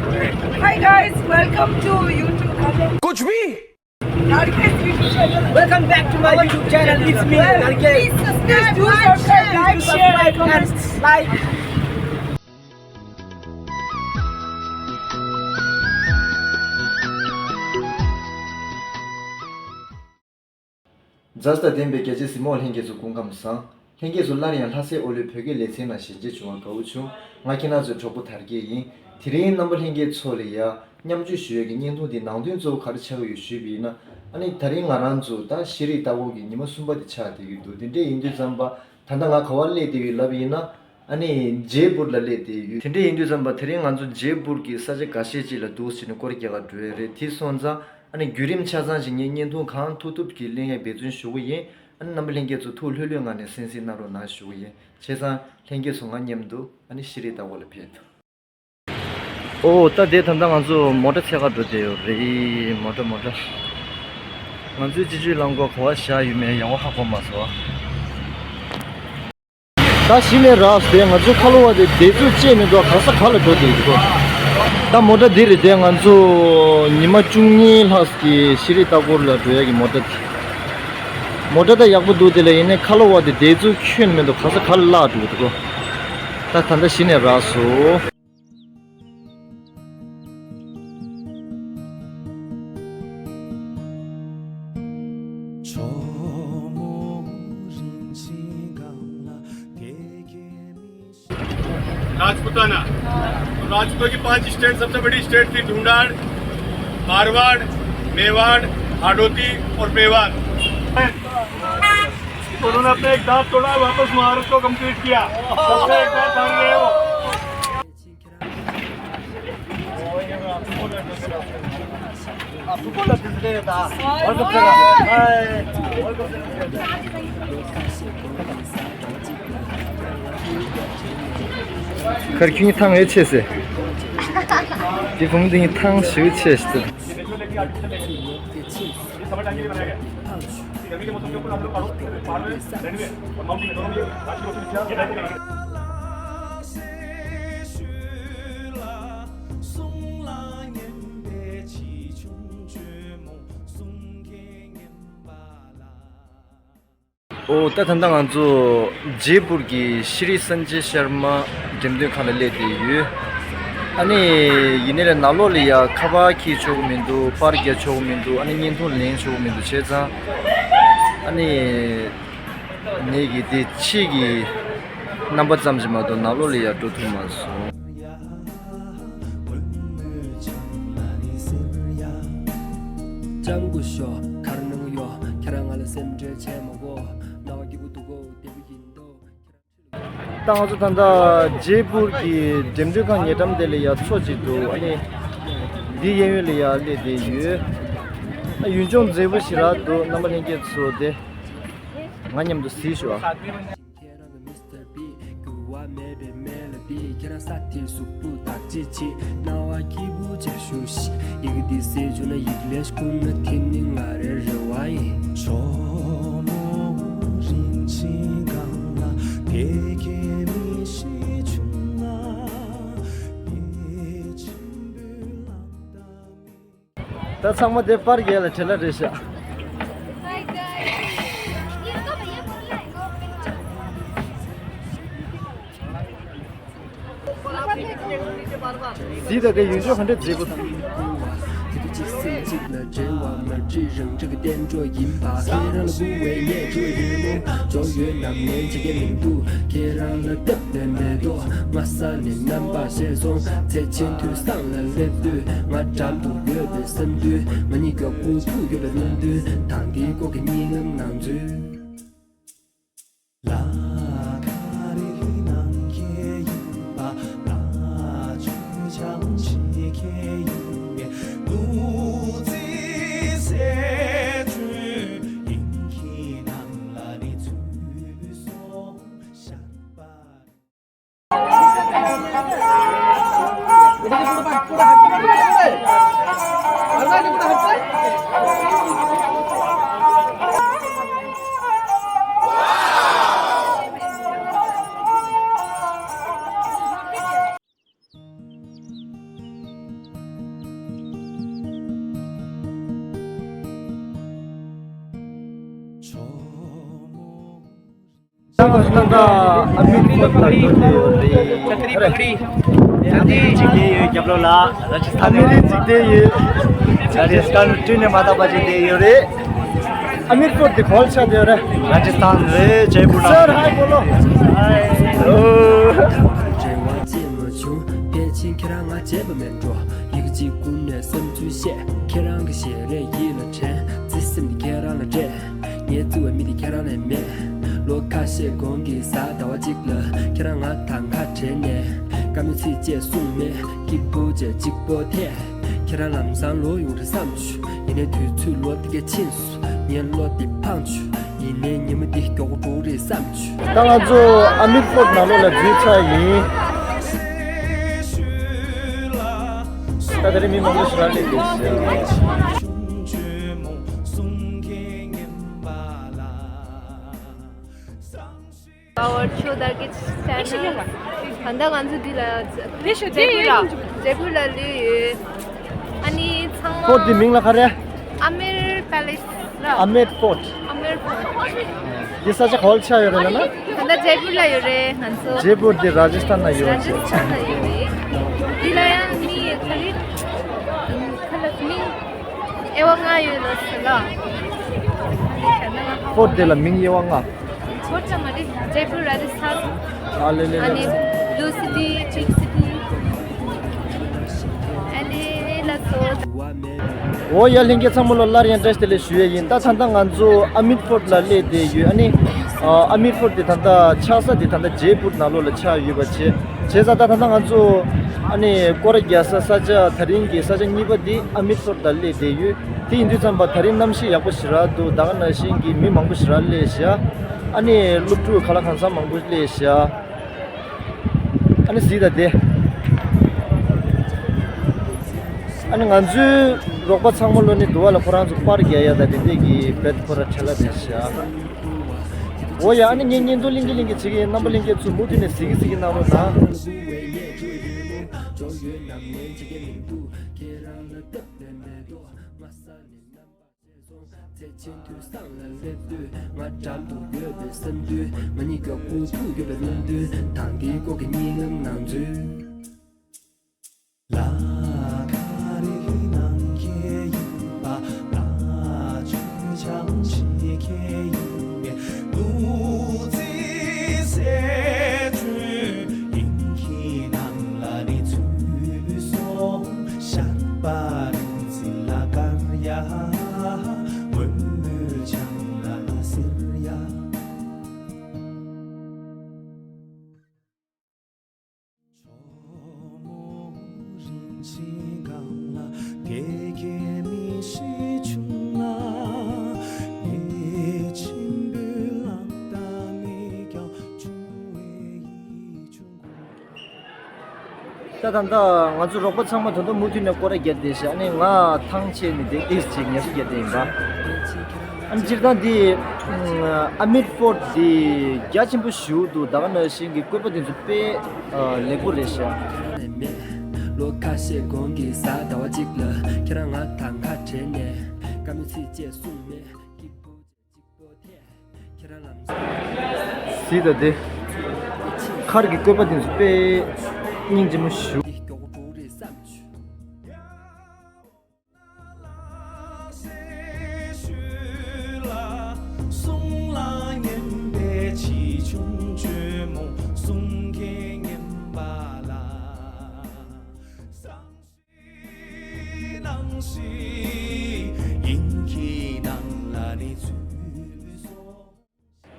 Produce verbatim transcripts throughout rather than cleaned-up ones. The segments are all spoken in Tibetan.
Hi guys, welcome to YouTube channel. कुछ भी? Nargesh YouTube channel. Welcome back to my YouTube channel. It's me, Nargesh. Please subscribe, like, share, and comment. མཛའ་དང་ལྡན་པའི་རྒྱ་ཆེ་གཟིགས་མོ་ལྷན་རྒྱས་ཚོ་སྐུ་ཁམས་བཟང་། ལྷན་རྒྱས་ཚོ་སླར་ཡང་ལྷ་སའི་ཨོ་ལོའི་བོད་སྐད་ལེ་ཚན་ནང་ཞལ་མཇལ་བྱུང་བར་དགའ་བོ་བྱུང་། ང་ཁྱེད་རང་ཚོའི་གྲོགས་པོ་དར་རྒྱས་ཡིན། དེ་རིང་རྣམ་པ་ལྷན་རྒྱས་ཚོ་ལ་ཡ་མཉམ་སྤྱོད་ཞུ་ཡས་ཀྱི་བརྙན་ཐུང་འདི་ནང་དོན་གཙོ་བོ་ག་རེ་ཆགས་ཀྱི་ཡོད་ཞུས་པ་ཡིན་ན། ཨ་ནི་ད་རིང་ང་རང་ཚོ་ད་ཤེས་རིག་ལྟ་སྐོར་གྱི་ཉི་མ་གསུམ་པ་དེ་ཆགས་བསྡད་ཀྱི་འདུག་དེ་འདྲས་ཡིན་དུས་ཙམ་པ་ད་ལྟ་ང་ག་བར་སླེབས་བསྡད་ཡོད་ལབ་ཡིན་ན། ཨ་ནི་ཇེ་པུར་ལ་སླེབས་བསྡད་ཡོད། དེ་འདྲས་ཡིན་དུས་ཙམ་པ་དེ་རིང་ང་ཚོ་ཇེ་པུར་གྱི་ས་ཆ་འགའ་ཤས་ཅིག་ལ་འདུག་ཟེར་ནས་སྐོར་རྒྱག་ག་འགྲོ་ཡས་རེད། དེ་སོང་ཙང་ཨ་ནི་བརྒྱུད་རིམ་ཆ་ཚང་ཞིག་ངས་བརྙན་ཐུང་གང་ཐུབ་ཐུབ་ཀྱིས་ལེན་ཡས་འབད་བརྩོན་ཞུ་གི་ཡིན། ཨ་ནི་རྣམ་པ་ལྷན་རྒྱས་ཚོ་ཐུགས་ལྷོད་ལྷོད་ངང་ནས་གསན་གཟིགས་གནང་རོགས་གནང་ཞུ་གི་ཡིན། བྱས་ཙང་ལྷན་རྒྱས་ཚོ་ང་མཉམ་དུ་ཨ་ནི་ཤེས་རིག་ལྟ་སྐོར་ལ་ཕེབས་དང་། ཨོ་ད་དེ་ད་ལྟ་ང་ཚོ་མོ་ཊ་འཚོལ་ག་འགྲོ་བསྡད་ཡོད་རེད། མོ་ཊ་མོ་ཊ། ང་ཚོའི་སྤྱི་སྤྱོད་རླངས་འཁོར་ག་བ་བཞག་ཡོད་མེད་ཡག་པོ་ཧ་གོ་མ་སོང་། ད་གཞི་ནས་རག་སྟེ་ང་ཚོའི་ཁ་ལོ་བ་དེ་བསྡད་ཚུལ་བཅད་མི་འདུག་ག་ས་ག་ལ་འགྲོ་བསྡད་ཡོད་གོ། ད་མོ་ཊ་འདི་རེད་དེ། ང་ཚོ་ཉི་མ་བཅུ་གཉིས་ལྷག་གི་ཤེས་རིག་ལྟ་སྐོར་ལ་འགྲོ་ཡ་གི་མོ་ཊ་དེ། མོ་ཊ་ད་ཡག་པོ་འདུག་དེ་ལ་ཡིན་ནའི་ཁ་ལོ་བ་དེ་བསྡད་ཚུལ་ཁྱོན་མི་འདུག་ག་ས་ག་ལ་བརླག་འགྲོ་གི་འདུག་གོ། ད་ད་ལྟ་གཞི་ནས་རག་སོང་། राजपूताना। तो राजपूतों की पांच स्टेट, सबसे बड़ी स्टेट थी ढूंढाड़, मारवाड़, मेवाड़, हाडोती और मेवाड़। उन्होंने अपना एक दांत तोड़ा, वापस महाभारत को कंप्लीट किया। सबसे एक दांत हार गए वो। ཁར་ཁྱོད་ཐང་ཨེ་ཆེ་སེ། དེ་བུམ་དེ་ཐང་ཞུ་ཆེ་སྟེ། ཨོ་ད་ད་ལྟ་ང་ཚོ་ཇེ་པུར་གྱི་ཤྲི་སན་ཇེ་ཤར་མ་འགྲེམས་སྟོན་ཁང་ལ་སླེབས་བསྡད་ཡོད། ཨ་ནི་ཡིན་ནའི་ལས་ནང་ལོགས་ལ་ཡ་ཁ་པར་འཁྱེར་ཆོག་གི་མི་འདུག་པར་རྒྱག་ཆོག་གི་མི་འདུག་ཨ་ནི་བརྙན་ཐུང་ལེན་ཆོག་གི་མི་འདུག་བྱས་ཙང་ཨ་ནི་ངེད་ཀྱི་དེ་ཕྱི་གི་རྣམ་པ་ཙམ་ཞིག་མ་གཏོགས་ནང་ལོགས་ལ་ཡ་འགྲོ་ཐུབ་མ་སོང་། ལྕམ་སྐུ་ཞོགས་གར་གནང་ཡོད། ཁྱེད་རང་ང་ལ་སེམས་ཁྲལ་བྱེད་མ་དགོས། ནང་སྐྱིད་པོ་འདུག་གོ། བདེ་པོ་ཡིན་དོ། ད་ང་ཚོ་ད་ལྟ་ཇེ་པུར་གྱི་འགྲེམས་སྟོན་ཁང་ཉེ་འགྲམ་དེ་ལ་ཡ་མཚོ་ཅིག་འདུག་ཨ་ནི་འདི་གཡས་གཡོན་ལ་ཡ་སླེབས་བསྡད་ཡོད། ཨ་ཡུལ་ལྗོངས་མཛེས་པོ་ཞིག་རག་འདུག་རྣམ་པ་ལྷན་རྒྱས་ཚོ་དེ་ང་མཉམ་དུ་གཟིགས་ཤོག་ཨ། ཁྱེད་རང་གི་མིས་ཊར་བི། འགྱུར་བ་མེད་པའི་མེ་ལ་བི། ཁྱེད་རང་ས་དེར་གཟུགས་པོ་བདག་གཅེས་བྱེད། སྣང་བ་སྐྱིད་པོ་བྱ་ཤོག་ཤིག་ཡི་གེ་འདི་གསལ་བྱུང་ན་ཡིག་ལས་ཁུངས་ན་དེ་ནི་ང་རའི་རེ་བ་ཡིན། ད་ཚང་མ་དེ་པར་རྒྱག་ལ་བྲེལ་ལ་རེད་ཤག་འདི་ད་དེ་ཡུལ་ལྗོངས་ག་འདྲ་མཛེས་པོ་དང་། གཅིག་སེམས་གཅིག་ལ་འབྲེལ་བ་མ་བྲིས། རང་འཇགས་ཀྱི་བསྟན་འགྲོ་ཡིན་པ། ཁྱེད་རང་ལ་བསྐུར་བའི་ཉེས་འགྲོ་ཡིན་མོ། འཇོག་ཡོད་ནམ་ངས་བྱེད་མཁན་མི་འདུག་ཁྱེད་རང་ལ་སྟབས་ལན་མེད་དོ། སྔ་ས་ནས་རྣམ་པ་ཤེས་སོང་། ཚེ་ཆེན་དུས་བཟང་ལ་སླེབས་དུས། ང་འགྲམ་དུ་ཡོད་པའི་བསམ་དུས། ང་གཉིས་མགྱོགས་པོ་ཐུག་ཡོད་པའི་སྨོན་འདུན། དང་འདིའི་སྐོར་གྱི་གཉིད་ལམ་ནང་འཛུལ། ད་ལྟ་ཨ་མིར་ཕོར་ལ་འགྲོ་བསྡད་ཡོད་རེད། ཆ་ཏི་རི་པ་ཀ་ཌི། ཨ་མི་རི་འཇིག་རྟེན་ཡོད། རྒྱབ་ལོགས་ལ་ར་ཇི་སི་ཐན། ཨ་མི་རི་འཇིག་རྟེན་ཡོད། ར་ཇི་སི་ཐན་བཀྲིས་ནས་མ་དག་པ་ཅིག་བསྡད་ཡོད་རེད། ཨ་མིར་ཕོར་དེ་ག་པར་ཆགས་བསྡད་ཡོད་རེད། ར་ཇི་སི་ཐན་རེད། ཇེ་པུར་ལ། སར་ཧའི་བོ་ལོ། ཧའི། འབྲེལ་བ་ཅི་མ་བྱུང་། ཕལ་ཆེར་ཁྱེད་རང་ང་བརྗེད་པ་མེད་འགྲོ། ཡི་གེ་གཅིག་བསྐུར་ནས་བསམ་ཚུལ་བཤད། ཁྱེད་རང་གི་ཞལ་རས་ཡིད་ལ་དྲན། བརྩེ་སེམས་དེ་ཁྱེད་རང་ལ་སྤྲད། ངའི་བརྩེ་བའི་མི་དེ་ཁྱེད་རང་ལས་མེད། ལོ་ཁ་ཤས་གོང་གི་གཟའ་ཟླ་བ་གཅིག་ལ། ཁྱེད་རང་ང་དང་ཁ་བྲལ་ནས། བཀའ་མོལ་ཚིག་བཅད་གསུངས་མེད། སྐྱིད་པོ་བྱས་གཅིག་པོ་ཐལ། ཁྱེད་རང་ལམ་སང་ལོག་ཡོང་རེད་བསམ་བྱུང་། ཡིན་ནའི་དུས་ཚོད་ལོ་འདི་ག་ཕྱིན་སོང་། ངའི་བློ་འདི་ཕངས་བྱུང་། ཡིན་ནའི་ཉི་མ་འདི་མགྱོགས་པོ་འགྲོ་གི་རེད་བསམ་བྱུང་། ད་ང་ཚོ་ཨ་མིར་ཕོར་ནང་ལོགས་ལ་འཛུལ་ཚར་ཡིན། ད་དེ་རིང་མི་མང་པོ་ཞིག་རག་ལས་འདུག་ཟེར། Our Show Darkar channel. ད་ལྟ་ང་ཚོ་འདི་ལ་ཇེ་པུར་ལ་ཇེ་པུར་ལ་སླེབས་ཡོད། ཨ་ནི་ཚང་མ། ཕོར་འདི་མིང་ལ་ག་རེ། ཨ་མེར་པེ་ལེ་སི་ལ། ཨ་མེར་ཕོར། ཨ་མེར་ཕོར། འདི་ས་ཆ་ག་པར་ཆགས་ཡོད་རེད་ལབ་ན། ད་ལྟ་ཇེ་པུར་ལ་ཡོད་རེད་ང་ཚོ། ཇེ་པུར་འདི་ར་ཇི་སི་ཐན་ན་ཡོད་རེད། ར་ཇི་སི་ཐན་ན་ཡོད་རེད། འདི་ལ་ཡང་མི་ག་ལེ་ག་ལེ་མིང་དབྱེ་བ་ལྔ་ཡོད་ལ་ཟེར་ལ། ཕོར་འདི་ལ་མིང་དབྱེ་བ་ལྔ། ཁོ་ཚང་མ་རེད། ཇེ་པུར་ར་ཇི་སི་ཐན། ཨ་ལེ་ལེ་ལེ། ཨ་ནི་བླུ་སི་ཊི་པིང་སི་ཊི། ཨ་ལེ་ལ་སོ། འོ་ཡ། ལྷན་རྒྱས་ཚང་མ་ལ་སླར་ཡང་བཀྲ་ཤིས་བདེ་ལེགས་ཞུ་ཡས་ཡིན། ད་ད་ལྟ་ང་ཚོ་ཨ་མིར་ཕོར་ལ་སླེབས་བསྡད་ཡོད། ཨ་ནི་ཨ་མིར་ཕོར་དེ་ད་ལྟ་ཆགས་ས་དེ་ད་ལྟ་ཇེ་པུར་ནང་ལོགས་ལ་ཆགས་ཡོད་པ་བྱས། བྱས་ཙང་ད་ད་ལྟ་ང་ཚོ་ཨ་ནི་སྐོར་ར་རྒྱག་ས་ས་ཆ་དེ་རིང་གི་ས་ཆ་གཉིས་པ་དེ་ཨ་མིར་ཕོར་ལ་སླེབས་བསྡད་ཡོད། དེ་ཡིན་དུས་ཙམ་པ་དེ་རིང་གནམ་གཤིས་ཡག་པོ་ཞེ་དྲག་འདུག་ད་ག་ནང་བཞིན་གྱི་མི་མང་པོ་ཞེ་དྲག་སླེབས་ཤག་ཨ་ནི་སློབ་ཕྲུག་ག་ལ་གང་འཚམ་མང་པོ་སླེབས་ཤག་ཨ་ནི་གཟིགས་དང་དེ། ཨ་ནི་ང་ཚོའི་རོགས་པ་ཚང་མ་ལོ་ནི་དུ་བ་ལ་ཁོ་རང་ཚོ་པར་རྒྱག་ཡ་དང་དེ་འདྲས་ཀྱི་བེད་ཁོ་ར་ཁྲལ་ལ་རེད་ཤག་འོ་ཡ། ཨ་ནི་ངས་བརྙན་ཐུང་ལིང་གི་ལིང་གི་བྱེད་ཀྱི་ཡིན། རྣམ་པ་ལྷན་རྒྱས་ཚོ་མུ་མཐུད་ནས་གཟིགས་གི་གཟིགས་གི་གནང་རོགས་གནང་། ཚེ་ཆེན་དུས་སང་ལ་སླེབས་དུས། ང་འགྲམ་དུ་ཡོད་པའི་བསམ་དུས། ང་གཉིས་མགྱོགས་པོ་ཐུག་ཡོད་པའི་རྣམ་འདུན། དང་གི་སྐོར་གྱི་གཉིད་ལམ་ནང་འཛུལ། ལ་ཁ་རི་ནང་ཁེ་ཡིན་པ། ལ་ཆུ་ཆང་ཆི་ཁེ་ཡིན་པའི་ལུ་ཙི་སེ་ཆུ་ཡིན་ཁི་ནང་ལ་ནི་ཚུད་སོང་། ཤར་པ་རིན་ཚི་ལ་ཀར་ཡ། མོན་ཆང་ལ་སེར་ཡ། ད་ད་ལྟ་ང་ཚོ་རོགས་པ་ཚང་མ་ད་དུང་མུ་མཐུད་ནས་སྐོར་ར་རྒྱག་བསྡད་ཤག་ཨ་ནི་ང་ཐང་ཆད་ནས་བསྡད་དེ་ཅིག་ངལ་གསོ་རྒྱག་བསྡད་ཡིན་པ། ཨ་ནི་སྤྱིར་བཏང་འདི་ཨ་མིར་ཕོར་འདི་རྒྱ་ཆེན་པོ་ཞིག་འདུག་ད་ག་ནང་བཞིན་གྱི་བཀོད་པ་འདི་ཚོ་དཔེ་ལེགས་པོ་རེད་ཤག་ལོ་ཁ་ཤས་གོང་གི་གཟའ་ཟླ་བ་གཅིག་ལ་ཁྱེད་རང་ང་དང་ཁ་བྲལ་ནས་བཀའ་མོལ་ཚིག་བཅད་གསུངས་མེད། སྐྱིད་པོ་གཟིགས་དང་དེ། མཁར་གྱི་བཀོད་པ་དེ་ཚོ་དཔེ་སྙིང་རྗེ་མོ་ཞུ།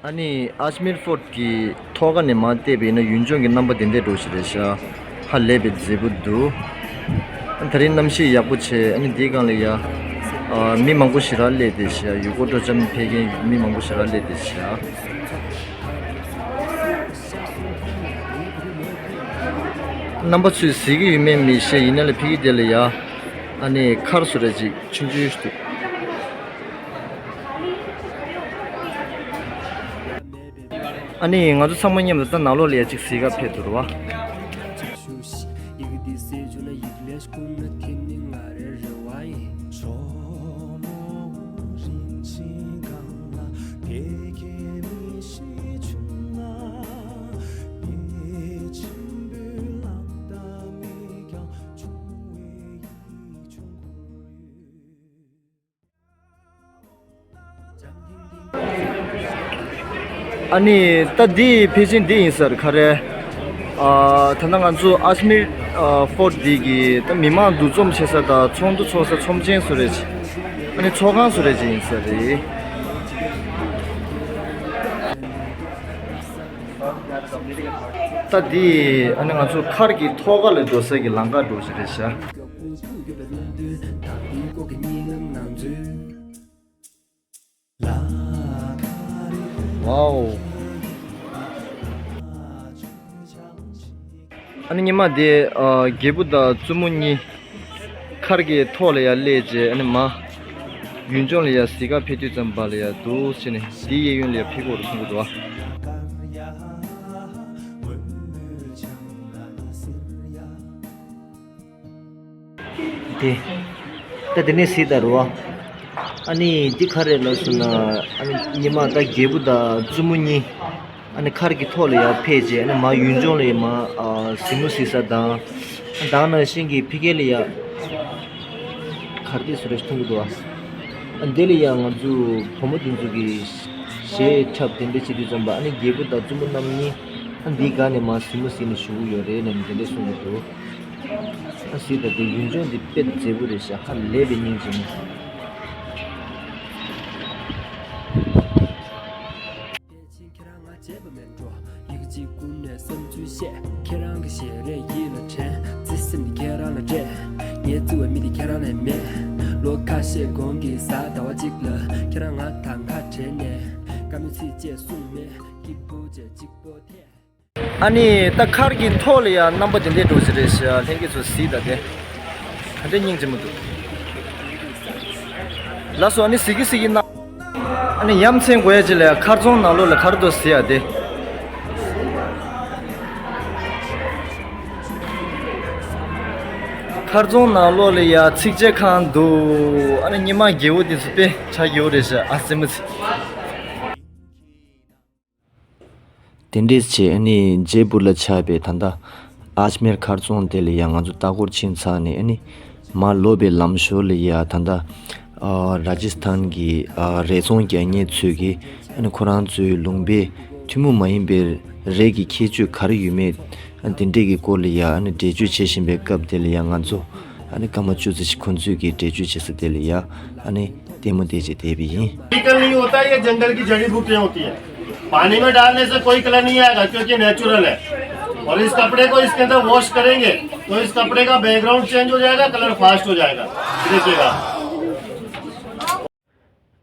ཨ་ནི་ཨཇ་མིར་ཕོར་གྱི་ཐོག་ཁ་ནས་མར་བལྟས་པ་ཡིན་ན་ཡུལ་ལྗོངས་ཀྱི་རྣམ་པ་དེ་འདྲས་འདྲ་ཞིག་རེད་ཤག་ཧ་ལས་པའི་མཛེས་པོ་འདུག་ད་རིང་གནམ་གཤིས་ཡག་པོ་བྱས། ཨ་ནི་འདིའི་སྒང་ལ་ཡ་ཨ་མི་མང་པོ་ཞེ་དྲག་སླེབས་བསྡད་ཤག་ཡུལ་སྐོར་སྤྲོ་འཆམ་ཕེབས་མཁན་མི་མང་པོ་ཞེ་དྲག་སླེབས་བསྡད་ཤག་རྣམ་པ་ཚོས་གཟིགས་ཀྱི་ཡོད་མེད་མི་ཤེས། ཡིན་ན་ལ་ཕ་གི་དེ་ལ་ཡ་ཨ་ནི་མཁར་བཟོ་འདྲ་ཅིག་ཆུང་ཆུང་ཞིག་འདུག་ཨ་ནི་ང་ཚོ་ཚང་མ་མཉམ་དུ་ད་ནང་ལོགས་ལ་ཡ་ཅིག་གཟིགས་ག་ཕེབས་འདུག་ར་བ། ཨ་ནི་ད་འདི་ཕལ་ཆེར་འདི་ཡིན་ས་རེད། ག་རེ། ཨ། ད་ལྟ་ང་ཚོ་ཨཇ་མིར་ཨ་ཕོར་ཊི་འདི་གི་ད་མི་མང་འདུ་འཛོམས་བྱེད་ས་དང་ཚོགས་འདུ་ཚོགས་ས་ཚོམས་ཆེན་བཟོ་རེད། ཨ་ནི་ཚོགས་ཁང་བཟོ་རེད་ཅིག་ཡིན་ས་རེད། ད་འདི་ཨ་ནི་ང་ཚོ་མཁར་གྱི་ཐོག་ཁ་ལ་འགྲོ་ས་གི་ལམ་ཁ་འགྲོ་ས་རེད་ཤག་ཝའོ། ཨ་ནི་ཉི་མ་དེ་ཨ་རྒྱལ་པོ་དང་བཙུན་མོ་གཉིས་མཁར་གྱི་ཐོག་ལ་ཡར་སླེབས་རྗེས། ཨ་ནི་མར་ཡུལ་ལྗོངས་ལ་ཡར་གཟིགས་གར་ཕེབས་དུས་ཙམ་པ་ལ་ཡར་འདུག་བྱས་ནས་དེའི་གཡས་གཡོན་ལ་ཡར་ཕེབས་དགོས་རེད་གསུང་གི་འདུག་ཨ། དེ། ད་དེ་ནས་གཟིགས་དང་རུ་བ། ཨ་ནི་འདི་ག་རེ་ལབ་སོང་ན། ཨ་ནི་ཉི་མ་ད་རྒྱལ་པོ་དང་བཙུན་མོ་གཉིས་ཨ་ནི་མཁར་གྱི་ཐོག་ལ་ཡར་ཕེབས་རྗེས། ཨ་ནི་མར་ཡུལ་ལྗོངས་ལ་ཡར་མར་ཨ་གཟིགས་མོ་གཟིགས་ས་དང་། དེ་ནང་བཞིན་གྱི་ཕ་གི་ལ་ཡར་ག་རེ་བཟོ་རེད་མཐོང་གི་འདུག་ཨ། ཨ་འདི་ལ་ཡར་ང་ཚོ་བུ་མོ་དེ་ཚོ་གི་གཞས་འཁྲབ་དེ་འདྲ་བྱེད་དུས་ཙམ་པ། ཨ་ནི་རྒྱལ་པོ་དང་བཙུན་མོ་རྣམ་གཉིས་ཨ་འདིའི་སྒང་ནས་མར་གཟིགས་མོ་གཟིགས་ནས་བཞུགས་ཡོད་རེད་ལབ་ནས་དེ་འདྲ་གསུང་གི་འདུག་ཨ་གཟིགས་དང་། དེ་ཡུལ་ལྗོངས་འདི་དཔེ་མཛེས་པོ་རེད་ཤག་ཧ་ལས་པའི་སྙིང་རྗེ་མོ། ཁྱེད་རང་ང་བརྗེད་པ་མེད་འགྲོ། ཡི་གེ་གཅིག་ཀུན་ནས་བསམ་ཚུལ་བཤད། ཁྱེད་རང་གི་ཞལ་རས་ཡིད་ལ་དྲན། བརྩེ་སེམས་འདི་ཁྱེད་རང་ལ་སྤྲད། ངའི་བརྩེ་བའི་མི་འདི་ཁྱེད་རང་ལས་མེད། ལོ་ཁ་ཤས་གོང་གི་གཟའ་ཟླ་བ་གཅིག་ལ། ཁྱེད་རང་ང་དང་ཁ་བྲལ་ནས། བཀའ་མོལ་ཚིག་བཅད་གསུངས་མེད། སྐྱིད་པོ་བྱས་གཅིག་པོ་ཐལ། ཨ་ནི་ད་མཁར་གྱི་ཐོག་ལ་ཡར་རྣམ་པ་དེ་འདྲས་འགྲོ་ཞིག་རེད་ཤག་ལྷན་རྒྱས་ཚོ་གཟིགས་དང་། དེ་ག་འདྲས་སྙིང་རྗེ་མོ་འདུག་ལགས་སོ། ཨ་ནི་གཟིགས་ཀྱི་གཟིགས་ཀྱི་ན། ཨ་ནི་ཡ་མཚན་དགོས་ཡ་ཅིག་ལ་ཡར་མཁར་རྫོང་ནང་ལོགས་ལ་ག་རེ་འདུག་གཟིགས་ཡ་དེ། མཁར་རྫོང་ནང་ལོགས་ལ་ཡར་ཚིགས་བཅད་ཁང་འདུག་ཨ་ནི་ཉི་མ་རྒྱལ་པོ་དེ་ཚོ་དཔེ་ཆ་རྒྱལ་པོ་རེད་ཤག་ཨ་ཙི་མོ་ཙི། དེ་འདྲས་བྱས། ཨ་ནི་ཇེ་པུར་ལ་ཆགས་པའི་ད་ལྟ་ཨཇ་མེར་མཁར་རྫོང་དེ་ལ་ཡང་ང་ཚོ་ལྟ་སྐོར་ཕྱིན་ཚར་ནས། ཨ་ནི་མར་ལོག་པའི་ལམ་ཞོར་ལ་ཡ་ད་ལྟ་ཨ་ར་ཇི་སི་ཐན་གྱི་ཨ་རས་ཚོང་རྒྱག་མཁན་ཚོས་ཀྱིས་ཨ་ནི་ཁོ་རང་ཚོའི་ལུང་པའི་ཐུན་མོང་མ་ཡིན་པའི་རས་ཀྱི་ཁྱད་ཆོས་ག་རེ་ཡོད་མེད། ཨ་དེ་འདྲས་ཀྱི་སྐོར་ལ་ཡ་ཨ་ནི་འགྲེལ་བརྗོད་བྱེད་བཞིན་པའི་སྐབས་དེ་ལ་ཡ་ང་ཚོ་ཨ་ནི་སྐར་མ་བཅུ་ཙམ་ཞིག་ཁོང་ཚོས་ཀྱིས་འགྲེལ་བརྗོད་བྱེད་ས་དེ་ལ་ཡ་ཨ་ནི་ལྟད་མོ་བལྟས་བྱས་བསྡད་པ་ཡིན། केमिकल नहीं होता है, ये जंगल की जड़ी बूटियां होती हैं। पानी में डालने से कोई कलर नहीं आएगा क्योंकि नेचुरल है। और इस कपड़े को इसके अंदर वॉश करेंगे तो इस कपड़े का बैकग्राउंड चेंज हो जाएगा, कलर फास्ट हो जाएगा। देखिएगा।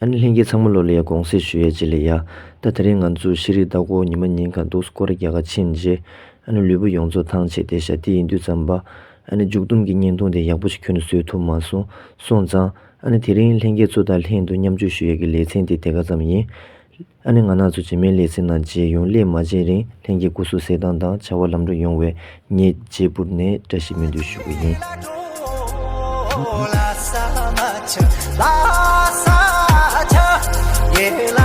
ཨ་ནི་ལྷན་རྒྱས་ཚང་མ་ལོ་ལ་ཡ་དགོངས་སེལ་ཞུ་ཡ་ཅིག་ལ་ཡ། ད་དེ་རིང་ང་ཚོ་ཤེས་རིག་ལྟ་སྐོར་ཉི་མ་ཉིན་གང་འདུག་སྐོར་ར་རྒྱག་ག་ཕྱིན་རྗེས། ཨ་ནི་ལུས་པོ་ཡོངས་རྫོགས་ཐང་ཆད་བསྡད་ཤག་དེ་ཡིན་དུས་ཙམ་པ། ཨ་ནི་མཇུག་བསྡོམས་ཀྱི་བརྙན་ཐུང་དེ་ཡག་པོ་ཞིག་ཁྱོན་ནས་བཟོས་ཐུབ་མ་སོང་། སོང་ཙང་། ཨ་ནི་དེ་རིང་ལྷན་རྒྱས་ཚོ་དང་ལྷན་དུ་མཉམ་སྤྱོད་ཞུ་ཡས་ཀྱི་ལེ་ཚན་དེ་དེ་ག་ཙམ་ཡིན། ཨ་ནི་ང་རང་ཚོ་རྗེས་མའི་ལེ་ཚན་ནང་མཇལ་ཡོང་། སླེབས་མ་མཇལ་རིང་ལྷན་རྒྱས་སྐུ་གཟུགས་གསལ་ཐང་དང་བྱ་བ་ལམ་འགྲོ་ཡོང་བའི་ངས་ཇེ་པུར་ནས་བཀྲ་ཤིས་སྨོན་འདུན་ཞུ་གི་ཡིན།